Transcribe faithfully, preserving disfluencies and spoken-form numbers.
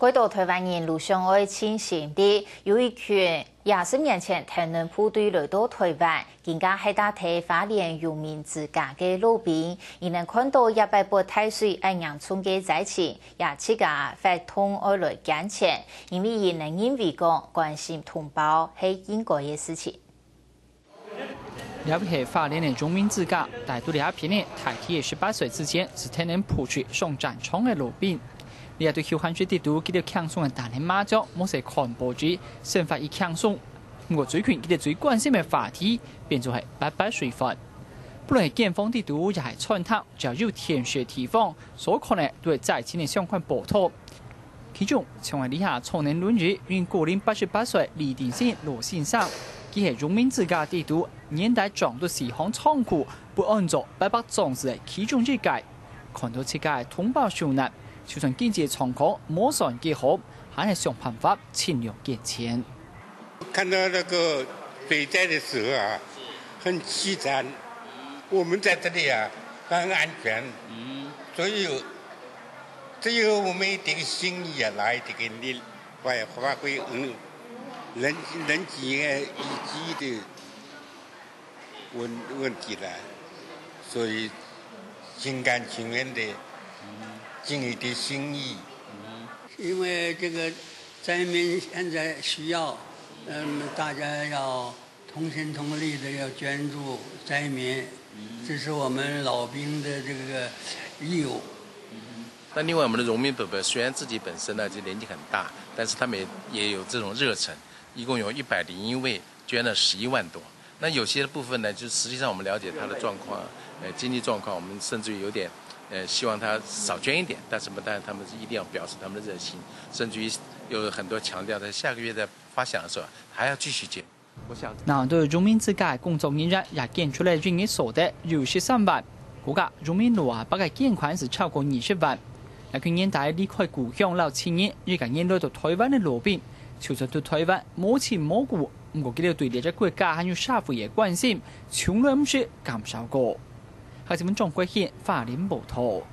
過多臺灣人路上愛盡心力，有一群二十年前天恩部隊來到臺灣，今下係打在花蓮榮民之家个老兵，佢等看到這擺發大水恁嚴重个災情，也自家發動愛來捐錢，因為佢等認為講關心同胞係應該个事情。 這位係花蓮个榮民之家，戴在這片个大體係十八歲之前，係天恩部隊上戰場个老兵。這對休閒節裡肚，佢兜輕鬆个打下麻將，無使看報紙，生活已輕鬆。毋過最近佢兜最關心个話題，變做係八八水患。不論係建房裡肚，也係餐廳，只要有電視个地方，所看个都係災情个相關報導。 其中，像係這下坐等輪椅，已經高齡八十八歲李定生老先生，佢係榮民之家裡肚年代長到四項倉庫，分安做八八裝置个其中一個。看到自家个同胞受難，就算經濟狀況無算幾好，還係想辦法盡量捐錢。 看到那個水災的時候啊，很淒慘。我們在這裡啊，很安全，所以只有我們一點心意啊，來一點力，發發揮，嗯，人人際的危機的問問題了，所以心甘情願的盡一點心意。因為這個災民現在需要，嗯，大家要同心同力的要捐助災民，這是我們老兵的這個義務。那另外，我們的榮民伯伯雖然自己本身呢，就年紀很大，但是他們也也有這種熱忱，一共有一百零一位捐了十一萬多。那有些部分呢，就實際上我們了解他的狀況，呃，經濟狀況，我們甚至於有點，呃，希望他少捐一點，但是不，但他們是一定要表示他們的熱心，甚至於有很多強調在下個月在發饷的時候還要繼續捐。 南投榮民之家个工作人員也捐出來營業所得有十三萬，估計榮民老阿伯个捐款係超過二十萬。這群年代離開故鄉摎親人，一家人來到臺灣个老兵，就算對臺灣無親無故，毋過佢兜對這隻國家還有社會个關心，從來毋識減少過。客家新聞張國興，花蓮報導。